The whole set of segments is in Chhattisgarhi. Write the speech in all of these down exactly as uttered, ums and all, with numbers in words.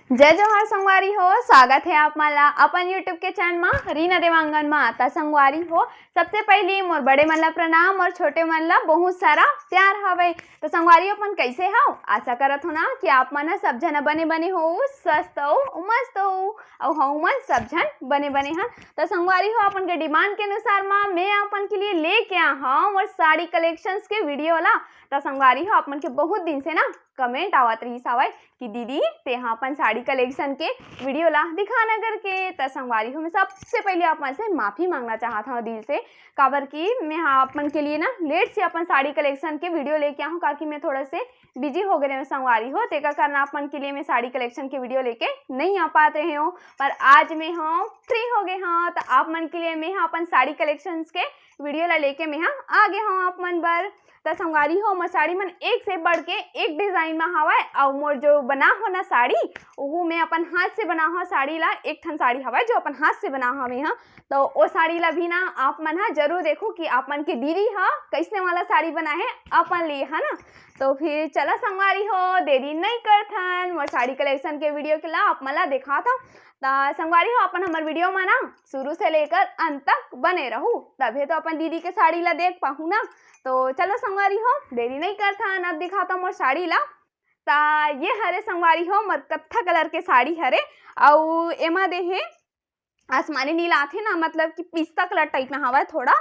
जय जोहार संगवारी हो, स्वागत हे आप मन ला अपन YouTube के चैनल मा रीना देवांगन मा। त संगवारी हो, सबसे पहिली मोर बड़े मन ला प्रणाम अउ छोटे मन ला बहुत सारा प्यार हवे। त संगवारी हो, अपन कइसे हव? आशा करत हो ना कि आप मन ह सब झन बने बने हो, स्वस्थ हो, मस्त हो, अउ हमन सब झन बने बने हन। त संगवारी हो, अपन के demand के अनुसार मा मैं अपन के लिए लेके आ हव मोर साड़ी collections के video ला। त संगवारी हो, आप मन के बहुत दिन से ना comment आवत रहिस हवय कि दीदी, तेहा अपन साड़ी collection के video ला दिखा ना करके। त संगवारी हो, मैं सबसे पहिली आप मन से माफी मांगना चाहत हव दिल से, काबर कि मैं हा आप मन के लिए ना late से अपन साड़ी collection के video लेके आहूं, काबर कि मैं थोड़ा से busy हो गे रहेंव संगवारी हो, तेकर कारण आप मन के लिए मैं साड़ी collection के video लेके नइ आ पात रहेंव। पर आज मैं हा free हो गे हव, त आप मन के लिए मैं हा अपन साड़ी collections के video ला लेके मैं हा आ गे हव आप मन बर। त संगवारी हो, मोर साड़ी मन एक से बढ़ के एक design मा हवय, अउ मोर जो बना हो ना साड़ी, ओहू मैं अपन हाथ से बना हो साड़ी ला, एक ठन साड़ी हवय जो अपन हाथ से बना हवे हा। त ओ साड़ी ला भी ना आप मन हा जरूर देखो कि आप मन के दीदी हा कइसने वाला साड़ी बनाए हे अपन लिए, है ना। तो फिर चला संगवारी हो, देरी नइ करथन, मोर साड़ी collection के video के ला आप मन ला देखात हव। त संगवारी हो, अपन हमर video मा ना शुरू से लेकर अंत तक बने रहू, तभे तो अपन दीदी के साड़ी ला देख पाहू ना। तो चलो संगवारी हो, देरी नइ करथन, अब दिखात हव मोर साड़ी ला। त ये हरे संगवारी हो मोर कत्था colour के साड़ी हरे, अउ एमा दे हे आसमानी नीला आथे ना, मतलब कि पिस्ता colour type में हवय थोड़ा।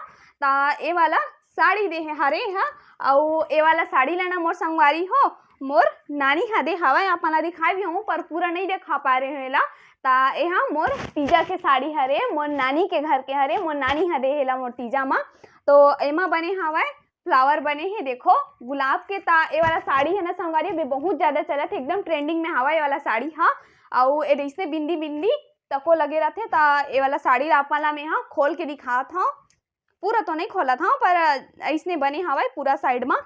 त ए वाला साड़ी दे हे हरे हा, अउ ए वाला साड़ी ला ना मोर संगवारी हो मोर नानी हा दे हवय, आप मन ला दिखाए भी हूँ पर पूरा नइ दिखा पा रहे हूँ एला। त एहा मोर तीजा के साड़ी हरे, मोर नानी के घर के हरे, मोर नानी हा दे हे एला मोर तीजा मा। तो एमा बने हवय flower बने हे, देखो गुलाब के। त ए वाला साड़ी हे ना संगवारी, अभी बहुत ज्यादा चलत हे, एकदम trending में हवय ए वाला साड़ी हा। अउ ए जइसे बिंदी बिंदी तको लगे रथे। त ए वाला साड़ी ला आप मन ला मैं हा खोल के दिखात हव, पूरा तो नइ खोलत हव पर अइसने बने हवय पूरा side मा।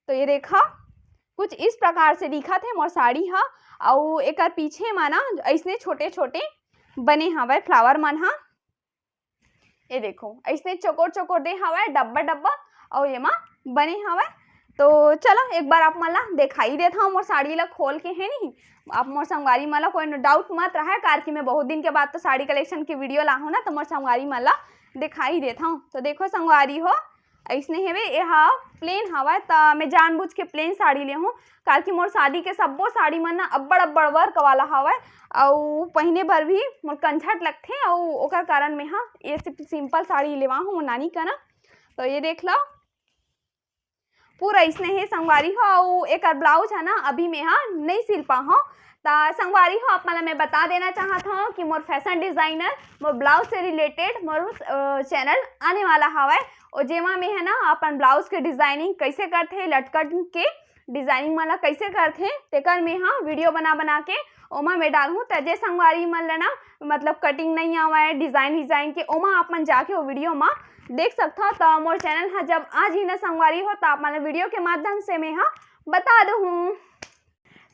तो ये देखा कुछ इस प्रकार से दिखत हे मोर साड़ी हा, अउ एकर पीछे मा ना अइसने छोटे छोटे बने हवय flower मन हा। ये देखो, अइसने चकोर चकोर दे हवय, डब्बा डब्बा, अउ एमा बने हवय। तो चलो, एक बार आप मन ला देखाई देत हव मोर साड़ी ला खोल के, हे नहीं? आप मोर संगवारी मन ला कोई doubt मत रहय, काबर कि मैं बहुत दिन के बाद तो साड़ी collection के video लाहूँ ना, तो मोर संगवारी मन ला देखाई देत हव। तो देखो संगवारी हो, अइसने हवे, एहा plain हवय, त मैं जानबूझ के plain साड़ी ले हूँ, काबर कि मोर शादी के सब्बो साड़ी मन ना अब्बड़ अब्बड़ work वाला हवय, अउ पहिने बर भी मोर कंझट लगथे, अउ ओकर कारण मैं हा ये सिर्फ simple साड़ी लेवा हूँ मोर नानी कना। तो ये देख लो, पूरा इसने हे संगवारी हो, अउ एकर blouse है ना, अभी मैं हा नइ सिल पाहूँ। त संगवारी हो, आप मन ला मैं बता देना चाहत हूँ कि मोर fashion designer, मोर blouse से related मोर, अ, channel आने वाला हवय, अउ जेमा मैं है ना अपन blouse के designing कइसे करथे, लटकन के designing मन ला कइसे करथे, तेकर मैं हा video बना बना के ओमा मैं डालहूँ। त जे संगवारी मन ला ना, मतलब cutting नइ आवय, design design के, ओमा आप मन जाके वो video मा देख सकथव। त मोर channel हा जब आ जही ना संगवारी हो, त आप मन ला video के माध्यम से मैं हा बता दूहूँ।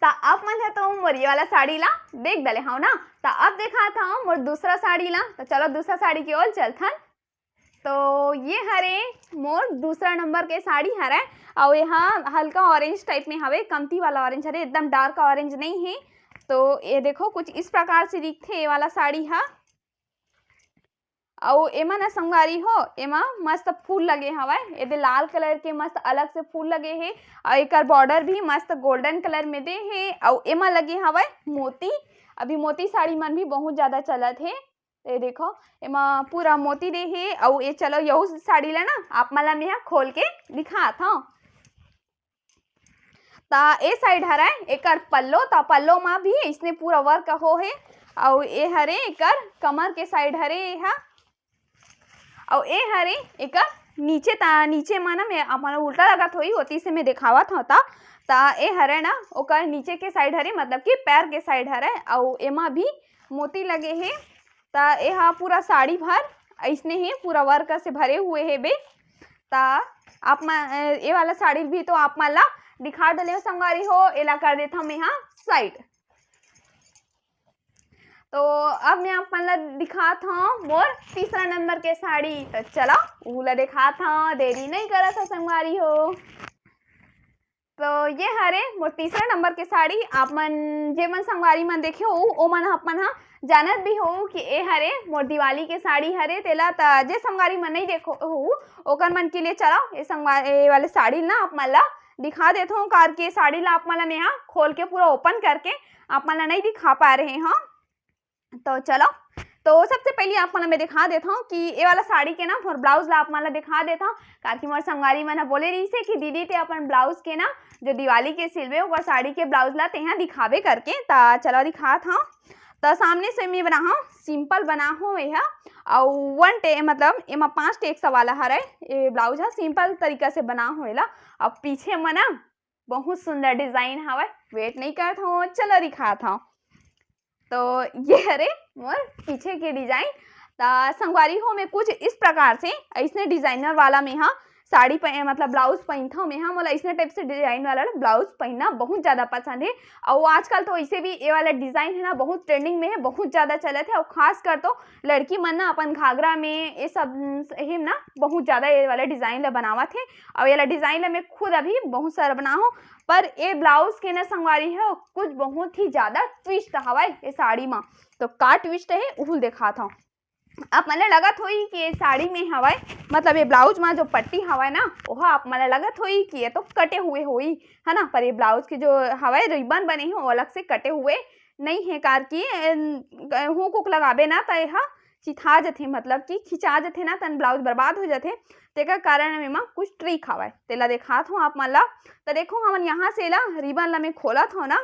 त आप मन ह तो मोर ये वाला साड़ी ला देख डले हव ना, त अब देखात हव मोर दूसरा साड़ी ला। त चलो दूसरा साड़ी के ओर चलथन। तो ये हरे मोर दूसरा नंबर के साड़ी हरे, अउ एहा हल्का orange type में हवे, कमती वाला orange हरे, एकदम dark orange नइ हे। तो ये देखो कुछ इस प्रकार से दिखथे ये वाला साड़ी हा। अउ एमा ना संगवारी हो, एमा मस्त फूल लगे हवय, एदे लाल colour के मस्त अलग से फूल लगे हे, अउ एकर border भी मस्त golden colour में दे हे, अउ एमा लगे हवय मोती। अभी मोती साड़ी मन भी बहुत ज्यादा चलत हे। ये देखो, एमा पूरा मोती दे हे, अउ ये चलो यहू साड़ी ला ना आप मन ला मेहा खोल के दिखात हव। त ए side हरय एकर पल्लो, त पल्लो मा भी इसने पूरा work हो हे, अउ ए हरे एकर कमर के side हरे एहा, अउ ए हरे एकर नीचे, त नीचे मा ना मैं आप मन ला उल्टा लगत होही, ओती से मैं देखावत हव। त त ए हरे ना ओकर नीचे के side हरे, मतलब कि पैर के side हरे, अउ एमा भी मोती लगे हे। त एहा पूरा साड़ी भर अइसने हे, पूरा work से भरे हुए हे बे। त आप मन, ए वाला साड़ी भी तो आप मन ला दिखा डले संगवारी हो, एला कर देथव मेहा side। तो अब मैं आप मन ला दिखात हव मोर तीसरा नंबर के साड़ी। तो चलो, उहू ला दिखात हव, देरी नइ करत हव संगवारी हो। तो ये हरे मोर तीसरा नंबर के साड़ी। आप मन, जे मन संगवारी मन देखे हो, ओ मन, आप मन ह जानत भी हो कि ए हरे मोर दिवाली के साड़ी हरे। तेला त जे संगवारी मन नहीं देखो हो, ओकर मन के लिए चलो, ये संगवा-, ये वाले साड़ी ना आप मन ला दिखा देथो, कार के साड़ी ला आप मन ला मैं हा खोल के पूरा ओपन करके आप मन ला नहीं दिखा पा रहे हो। तो चलो, तो सबसे पहले आप मन ला मैं दिखा देता हूँ कि ये वाला साड़ी के ना मोर ब्लाउज ला आप मन ला दिखा देता हूँ, कार कि मोर संगवारी मन ह बोले रहिस हे कि दीदी ते अपन ब्लाउज के ना, जो दिवाली के सिलवे ओकर साड़ी के ब्लाउज ला तेहा दिखावे करके। त चलो दिखात हूँ। त सामने से मैं बना हूँ, सिंपल बना हूँ ये, अउ वन टे-, मतलब एमा पाँच टेक्स वाला हरे ये ब्लाउज ह, सिंपल तरीका से बना हूँ एला। अब पीछे म ना बहुत सुंदर डिजाइन हवय, वेट नहीं करत हूँ, चलो दिखात हूँ। तो ये हरे मोर पीछे के डिजाइन। त संगवारी हो, मैं कुछ इस प्रकार से ऐसने डिजाइनर वाला में हा साड़ी पह-, मतलब ब्लाउज पहनथव में हा, मोला ऐसने टाइप से डिजाइन वाला ब्लाउज पहनना बहुत ज्यादा पसंद है। और आजकल तो ऐसे भी ये वाला डिजाइन है ना, बहुत ट्रेंडिंग में है, बहुत ज्यादा चलत है। और खास कर तो लड़की मन ना अपन घाघरा में ये सब ही ना बहुत ज्यादा ये वाला डिजाइन ला बनावत है। और ये वाला डिजाइन ला मैं खुद अभी बहुत सारा बना हूँ, पर ये ब्लाउज के ना संगवारी हो, कुछ बहुत ही ज्यादा ट्विस्ट हवय ये साड़ी मा। तो का ट्विस्ट है, उहुल देखात हूँ। आप मन ला लगत होई कि ये साड़ी में हवय, मतलब ये ब्लाउज मा जो पट्टी हवय ना, ओहा आप मन ला लगत होई कि ये तो कटे हुए होई, है ना, पर ये ब्लाउज के जो हवय रिबन बने हे, वो अलग से कटे हुए नहीं है, कार कि हुक उक लगाबे ना, त ये हा चिथा जथे, मतलब कि खिंचा जथे ना, तन ब्लाउज बर्बाद हो जथे। तेकर कारण एमा कुछ ट्रिक हवय, तेला देखात हूँ आप मन ला। त देखो, हमन यहाँ से ला रिबन ला मैं खोलत हूँ ना,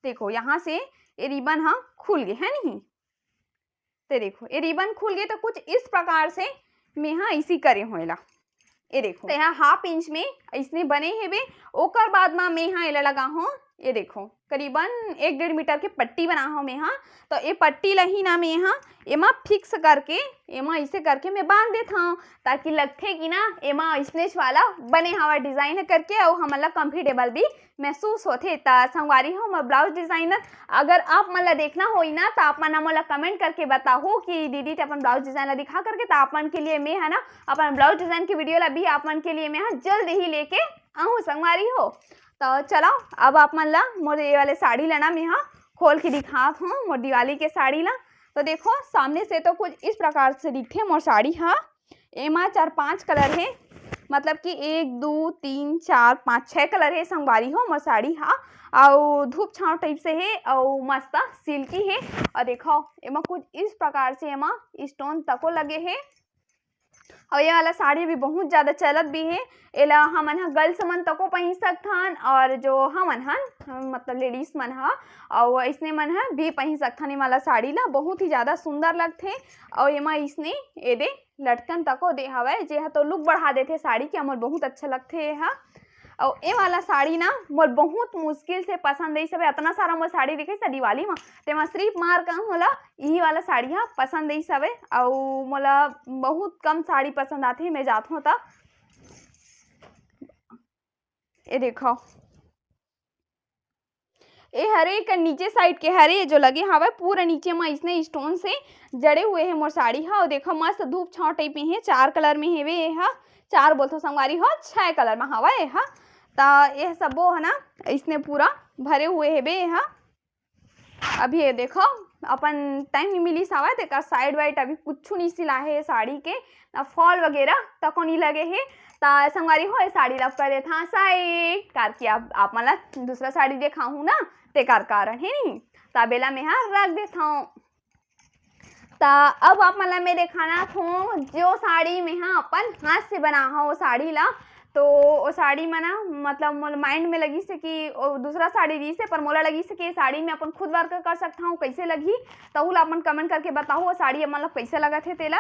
देखो यहाँ से ये रिबन हा खुल गे है नहीं। ते देखो, ये रिबन खुल गे, तो कुछ इस प्रकार से मैं हा इसी करे हूँ एला। ये देखो, ते हा हाफ इंच में इसने बने हेबे। ओकर बाद मा मैं हा एला लगा हूँ, ये देखो, करीबन एक डेढ़ मीटर के पट्टी बना हूँ मैं हा। तो ये पट्टी ला ही ना मैं हा एमा फिक्स करके, एमा इसे करके मैं बांध देत हूँ, ताकि लगथे कि ना एमा इसनेच वाला बने हवा डिजाइन करके, अउ हमन ला कंफर्टेबल भी महसूस होथे। त संगवारी हो, मोर ब्लाउज डिजाइनर, अगर आप मन ला देखना होई ना, त आप मन ह मोला कमेंट करके बताहू कि दीदी ते अपन ब्लाउज डिजाइन ला दिखा करके। त आप मन के लिए मैं है ना अपन ब्लाउज डिजाइन के वीडियो ला भी आप मन के लिए मैं हा जल्द ही लेके आहूँ संगवारी हो। तो चलो, अब आप मन ला मोर ये वाले साड़ी ला ना मैं हा खोल के दिखात हूँ, मोर दिवाली के साड़ी ला। तो देखो, सामने से तो कुछ इस प्रकार से दिखथे मोर साड़ी हा। एमा चार पांच कलर हे, मतलब कि एक, दू, तीन, चार, पांच, छह कलर हे संगवारी हो मोर साड़ी हा। अउ धूप छांव टाइप से हे, अउ मस्त सिल्की हे। अउ देखो, एमा कुछ इस प्रकार से एमा स्टोन तको लगे हे। अउ ये वाला साड़ी भी बहुत ज्यादा चलत भी हे। एला हमन ह गर्ल्स मन तको पहिन सकथन, और जो हमन हन, मतलब लेडीज मन ह, अउ अइसने मन ह भी पहिन सकथन। ये वाला साड़ी ला बहुत ही ज्यादा सुंदर लगथे। अउ एमा इसने एदे लटकन तको दे हवय, जे ह तो लुक बढ़ा देथे साड़ी के। मोर बहुत अच्छा लगथे ये ह। अउ ए वाला साड़ी ना मोर बहुत मुश्किल से पसंद आइस हवे। अतना सारा मोर साड़ी दिखाइस दिवाली म, तेमा सिर्फ मार का मोला इही वाला साड़ी ह पसंद आइस हवे। अउ मोला बहुत कम साड़ी पसंद आथे, मैं जात हूँ त। ये देखो, ए हरे एकर नीचे साइड के हरे, जो लगे हवय पूरा नीचे म इसने स्टोन से जड़े हुए हे मोर साड़ी ह। अउ देखो, मस्त धूप छांव टाइप में हे, चार कलर में हेवे ए ह, चार बोलथो संगवारी हो, छह कलर में हवय ए ह। त ये सबो ह ना इसने पूरा भरे हुए हेवे ए ह। अभी ये देखो, अपन टाइम नहीं मिलिस हवय, तेकर साइड वाइड अभी कुछ नहीं सिला हे साड़ी के, ना फॉल वगैरह तको नहीं लगे हे। त संगवारी हो, ये साड़ी ला कर देथा साइड, कार कि आप, आप मन ला दूसरा साड़ी देखाहूँ ना, तेकर कारण हे नहीं, तब एला मैं हा रख देथव। त अब आप मन ला मैं देखाना थो, जो साड़ी मैं हा अपन हाथ से बना हव, वो साड़ी ला। तो वो साड़ी में ना, मतलब मोला माइंड में लगिस हे कि वो दूसरा साड़ी रहिस हे, पर मोला लगिस हे कि ये साड़ी में अपन खुद वर्क कर सकत हव, कैसे लगही, तहू ला अपन कमेंट करके बताहू, वो साड़ी मन ला कैसे लगत हे तेला।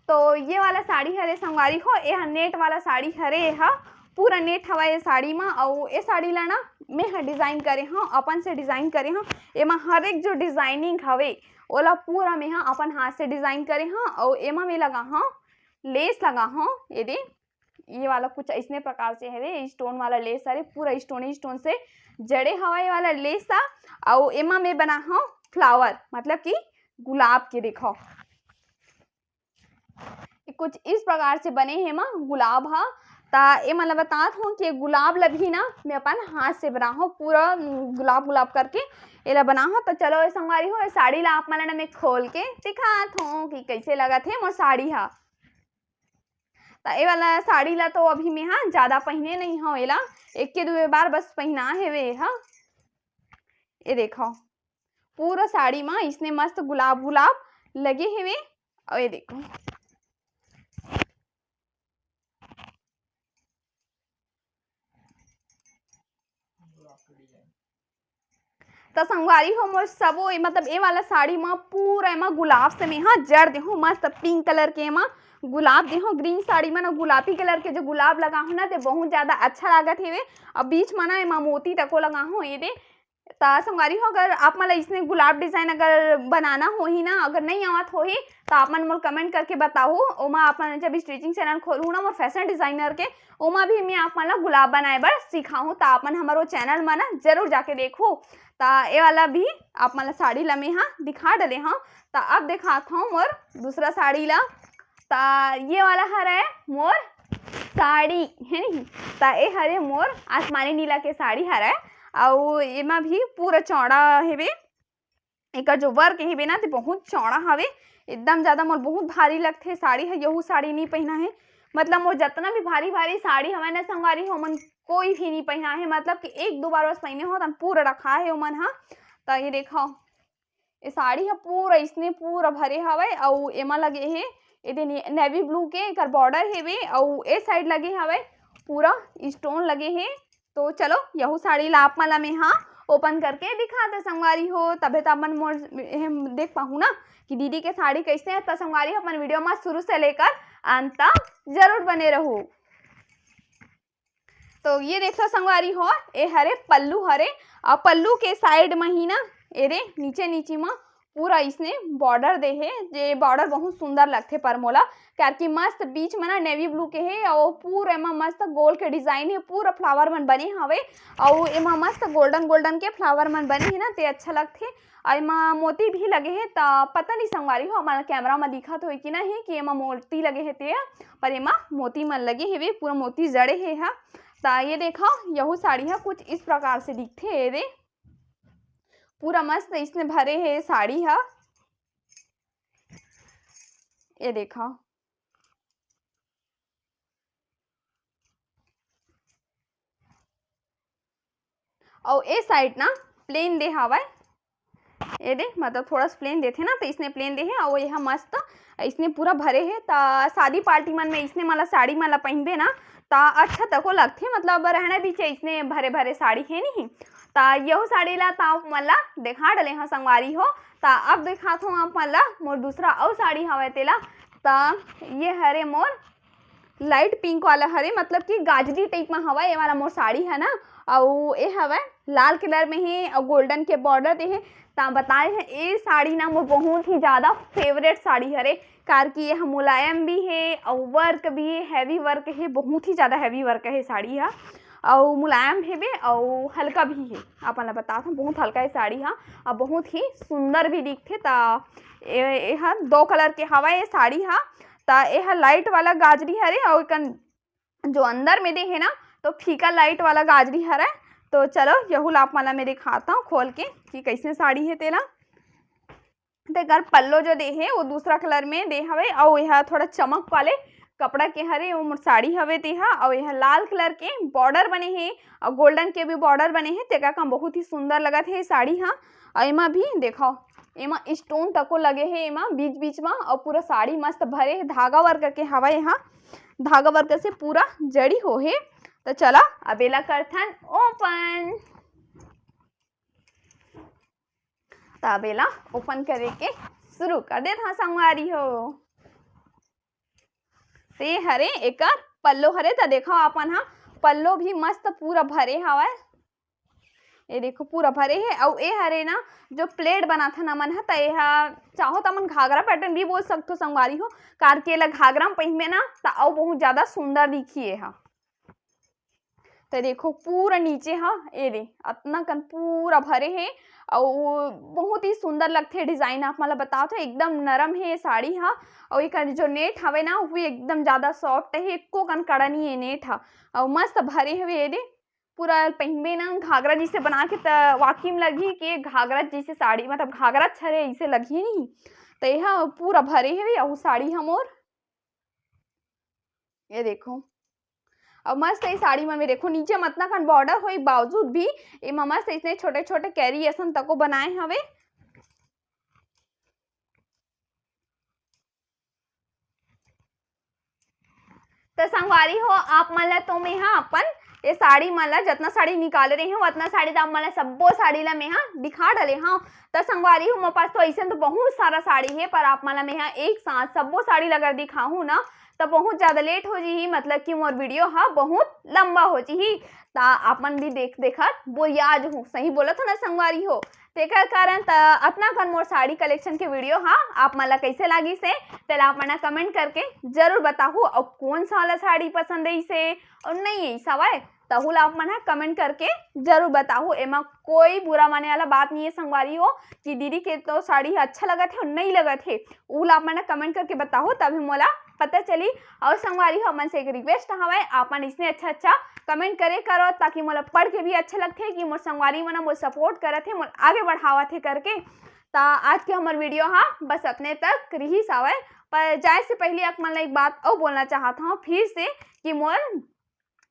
तो ये वाला साड़ी हरे संगवारी हो, ये हा नेट वाला साड़ी हरे, ये हा पूरा नेट हवा ये साड़ी मा। अउ ये साड़ी ला ना मैं हा डिजाइन करे हव, अपन से डिजाइन करे हव। एमा हर एक जो डिजाइनिंग हवे, ओला पूरा मैं हा अपन हाथ से डिजाइन करे हव। अउ एमा मैं लगा हव लेस, लगा हव ये दे, ये वाला कुछ ऐसने प्रकार से हवे, स्टोन वाला लेस हरे, पूरा स्टोन, स्टोन से जड़े हवा ये वाला लेस हा। अउ एमा मैं बना हव फ्लावर, मतलब कि गुलाब के, देखो कुछ इस प्रकार से बने हे एमा गुलाब हा। त ए मन ल बतात हूँ कि गुलाब ल भी ना मैं अपन हाथ से बना हूँ, पूरा, उम, गुलाब गुलाब करके एला बना हूँ। त चलो ए संगवारी हो, ए साड़ी ला आप मन ल ना मैं खोल के दिखात हूँ कि कैसे लगत हे मोर साड़ी हा। त ए वाला साड़ी ला तो अभी मैं हा ज्यादा पहिने नहीं हूँ, एला एक के दुए बार बस पहिना हेवे हा। ये देखो, पूरा साड़ी मा इसने मस्त गुलाब गुलाब लगे हेवे। और ये देखो, त संगवारी हो, मोर सबो ए, मतलब ए वाला साड़ी म पूरा एमा गुलाब से मैं हा जड़ देहूँ, मस्त पिंक कलर के एमा गुलाब देहूँ। ग्रीन साड़ी म ना गुलाबी कलर के जो गुलाब लगा हूँ ना, ते बहुत ज्यादा अच्छा लागत हेवे। अब बीच म ना एमा मोती तको लगा हूँ, ये दे। त संगवारी हो, अगर आप मन ला इसने गुलाब डिजाइन अगर बनाना होही ना, अगर नहीं आवत होही, त आप मन मोर कमेंट करके बताहू। ओमा आप मन जब स्टिचिंग चैनल खोलहू ना मोर फैशन डिजाइनर के, ओमा भी मैं आप मन ला गुलाब बनाए बर सिखाहूँ, त आप मन हमर वो चैनल म ना जरूर जाके देखहू। त ए वाला भी आप मन ला साड़ी ला मैं हा दिखा डले हूँ। त अब दिखात हूँ मोर दूसरा साड़ी ला। त ये वाला हरे मोर साड़ी, है नहीं? त ए हरे मोर आसमानी नीला के साड़ी हरे, अउ एमा भी पूरा चौड़ा हेवे। एकर जो वर्क हेवे ना, ते बहुत चौड़ा हवे, एकदम ज्यादा मोर बहुत भारी लगथे साड़ी ह। यहू साड़ी नहीं पहिना है, मतलब मोर जितना भी भारी भारी साड़ी हवे ना संगवारी हो, मन कोई भी नहीं पहिना है, मतलब कि एक दो बार बस पहिने हो, तन पूरा रखा है ओमन ह। त ये देखो, ये साड़ी ह पूरा इसने पूरा भरे हवय, अउ एमा लगे हे एदे ने-, नेवी ब्लू के एकर बॉर्डर हेवे, अउ ए साइड लगे हवय पूरा स्टोन लगे हे। तो चलो, यहू साड़ी ला आप मन ला मैं हा ओपन करके दिखा दे संगवारी हो, तभे तो अपन मोर एहे देख पाहू ना कि दीदी के साड़ी कैसे है। तो संगवारी हो, अपन वीडियो में शुरू से लेकर अंत तक जरूर बने रहू। तो ये देख लो संगवारी हो, ए हरे पल्लू हरे, अउ पल्लू के साइड म ही ना, एरे नीचे नीचे म पूरा इसने बॉर्डर दे हे, जे बॉर्डर बहुत सुंदर लगथे पर मोला, काबर कि मस्त बीच म ना नेवी ब्लू के हे, अउ पूरा एमा मस्त गोल के डिजाइन हे, पूरा फ्लावर मन बने हवे, अउ एमा मस्त गोल्डन गोल्डन के फ्लावर मन बने हे ना, ते अच्छा लगथे। अउ एमा मोती भी लगे हे, त पता नहीं संगवारी हो, हमर कैमरा म दिखत होही कि नहीं कि एमा मोती लगे हे ते, पर एमा मोती मन लगे हेवे, पूरा मोती जड़े हे हा। त ये देखा, यहू साड़ी हा कुछ इस प्रकार से दिखथे, ये दे, पूरा मस्त इसने भरे हे साड़ी हा। ये देखा, अउ ए साइड ना प्लेन दे हावय, ये दे, मतलब थोड़ा सा प्लेन देथे ना, तो इसने प्लेन दे हे, अउ ये हा मस्त इसने पूरा भरे हे। त शादी पार्टी मन में इसने मला साड़ी मला पहिनबे ना, त अच्छा तको लगथे, मतलब रहना भी चाहिए इसने भरे भरे साड़ी, हे नहीं? त यहू साड़ी ला त आप मन ला देखा डले हा संगवारी हो। त अब दिखात हूँ आप मन ला मोर दूसरा अउ साड़ी हवय तेला। त ये हरे मोर लाइट पिंक वाला हरे, मतलब कि गाजरी टाइप में हवय ये वाला मोर साड़ी है ना, अउ ये हवय लाल कलर में हे अउ गोल्डन के बॉर्डर दे हे। त बताए हे, ये साड़ी ना मोर बहुत ही ज्यादा फेवरेट साड़ी हरे, कार कि ये ह मुलायम भी हे अउ वर्क भी, हैवी वर्क हे, बहुत ही ज्यादा हैवी वर्क हे साड़ी हा, अउ मुलायम हेबे अउ हल्का भी हे। अपन ला बतात हूँ, बहुत हल्का हे साड़ी हा, अउ बहुत ही सुंदर भी दिखथे। त ए, ए हा दो कलर के हवय ये साड़ी हा। त ए हा लाइट वाला गाजरी हरे, अउ एकन जो अंदर में दे हे ना, तो फीका लाइट वाला गाजरी हरे। तो चलो, यहू ला आप मन ला मैं दिखात हूँ खोल के कि कैसे साड़ी हे तेला। तेकर पल्लो जो दे हे, वो दूसरा कलर में दे हवे, अउ एहा थोड़ा चमक वाले कपड़ा के हरे, वो मोर साड़ी हवे तेहा, अउ एहा लाल कलर के बॉर्डर बने हे, अउ गोल्डन के भी बॉर्डर बने हे, तेकर का बहुत ही सुंदर लगत हे साड़ी हा। अउ एमा भी देखो, एमा स्टोन तको लगे हे, एमा बीच बीच मा, अउ पूरा साड़ी मस्त भरे हे, धागा वर्क के हवय एहा, धागा वर्क से पूरा जड़ी हो हे। त चला, अब एला करथन ओपन। त अब एला ओपन करे के शुरू कर देत हा संगवारी हो। ते हरे एकर पल्लो हरे, त देखो अपन हा, पल्लो भी मस्त पूरा भरे हवय। ये देखो, पूरा भरे हे। अउ ए हरे ना, जो प्लेट बनाथन हमन ह, त एहा चाहो त हमन घाघरा पैटर्न भी बोल सकथो संगवारी हो, कार के एला घाघरा म पहिनबे ना, त अउ बहुत ज्यादा सुंदर दिखी एहा। त देखो पूरा नीचे ह, ए दे अतना कन पूरा भरे हे, अउ बहुत ही सुंदर लगथे design। आप मन ल बतावत हो, एकदम नरम हे ये साड़ी ह। अउ एकर जो net हवे ना, वो भी एकदम ज्यादा soft हे, एको कन कड़ा नहीं हे net ह, अउ मस्त भरे हवे। ए दे पूरा पहिनबे ना घाघरा जैसे बना के, त वाकई में लगही कि ये घाघरा जैसे साड़ी, मतलब घाघरा हरे ऐसे लगही नहीं। त ये ह पूरा भरे हवे, अउ साड़ी ह मोर ये देखो, अब मस्त ये साड़ी मन में देखो, नीचे म अतना कन border होई बावजूद भी एमा मस्त इसने छोटे-छोटे कैरी असन तको बनाए हवे। त संगवारी हो, आप मन ला तो मैं हा अपन ये साड़ी मन ला, जतना साड़ी निकाले रही हूँ, उतना साड़ी ला आप मन ला, सब्बो साड़ी ला मैं हा दिखा डाले हूँ। त संगवारी हो, मोर पास तो ऐसे तो बहुत सारा साड़ी है, पर आप मन ला मैं हा एक साथ सब्बो साड़ी ला अगर दिखाहूँ ना, त बहुत ज्यादा late हो जिही, मतलब कि मोर video हा बहुत लंबा हो जिही। त आप मन भी देख देखत बोरिया जहू, सही बोलत हो ना संगवारी हो। तेकर कारण त अतना कन मोर साड़ी collection के video हा आप मन ला कैसे लागिस हे, तेला आप मन comment करके जरूर बताहू। अउ कौन सा वाला साड़ी पसंद आइस हे अउ नहीं आइस हवय, तहू ला आप मन हा comment करके जरूर बताहू। एमा कोई बुरा माने वाला बात नहीं है संगवारी हो कि दीदी के तो साड़ी अच्छा लगत हे अउ नहीं लगत हे, ऊ ला आप मन comment करके बताहू, तभी मोला पता चली। अउ संगवारी हो, आप मन से एक request हवय, आप मन इसने अच्छा अच्छा comment करे करो, ताकि मोला पढ़ के भी अच्छा लगथे कि मोर संगवारी मन मोर support करत हे, मोर आगे बढ़ावत हे करके। त आज के हमर video हा बस अतने तक रिहिस हवय, पर जाए से पहले आप मन ला एक बात अउ बोलना चाहत हूँ फिर से कि मोर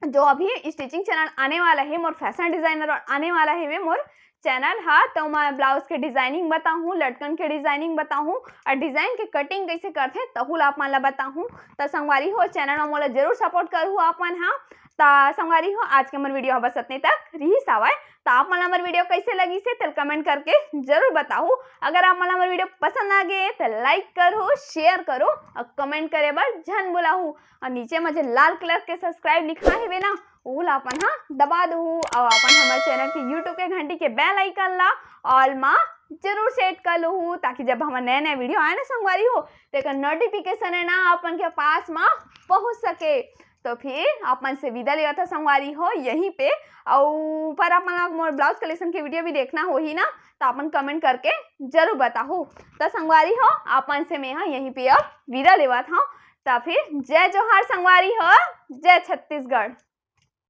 जो अभी stitching channel आने वाला है, मोर fashion designer आने वाला है वे मोर channel हा, तो मैं blouse के designing बताहूँ, लटकन के designing बताहूँ अउ design के cutting कैसे करथे, तहू ला आप मन ला बताहूँ। त संगवारी हो, channel में मोला जरूर support करहू आप मन हा। त संगवारी हो, आज के हमर video हा बस अतने तक रिहिस हवय। त आप मन ला हमर video कैसे लगिस हे, तेला comment करके जरूर बताहू। अगर आप मन ला हमर video पसंद आ गे, त like करहू, share करहू अउ comment करे बर झन भुलाहू। अउ नीचे म जे लाल colour के subscribe लिखा हेवे ना, ऊ ला अपन हा दबा दहू। अउ अपन हमर channel के YouTube के घंटी के bell icon ला all मा जरूर set कर लहू, ताकि जब हमर नया नया video आए ना संगवारी हो, तेकर notification है ना अपन के पास मा पहुँच सके। तो फिर आप मन से विदा लेवत हा संगवारी हो यहीं पे। अउ पर आप मन ला मोर blouse collection के video भी देखना होही ना, त अपन comment करके जरूर बताहू। त संगवारी हो, आप मन से मैं हा यहीं पे अब विदा लेवत हूँ। त फिर जय जोहार संगवारी हो, जय छत्तीसगढ़।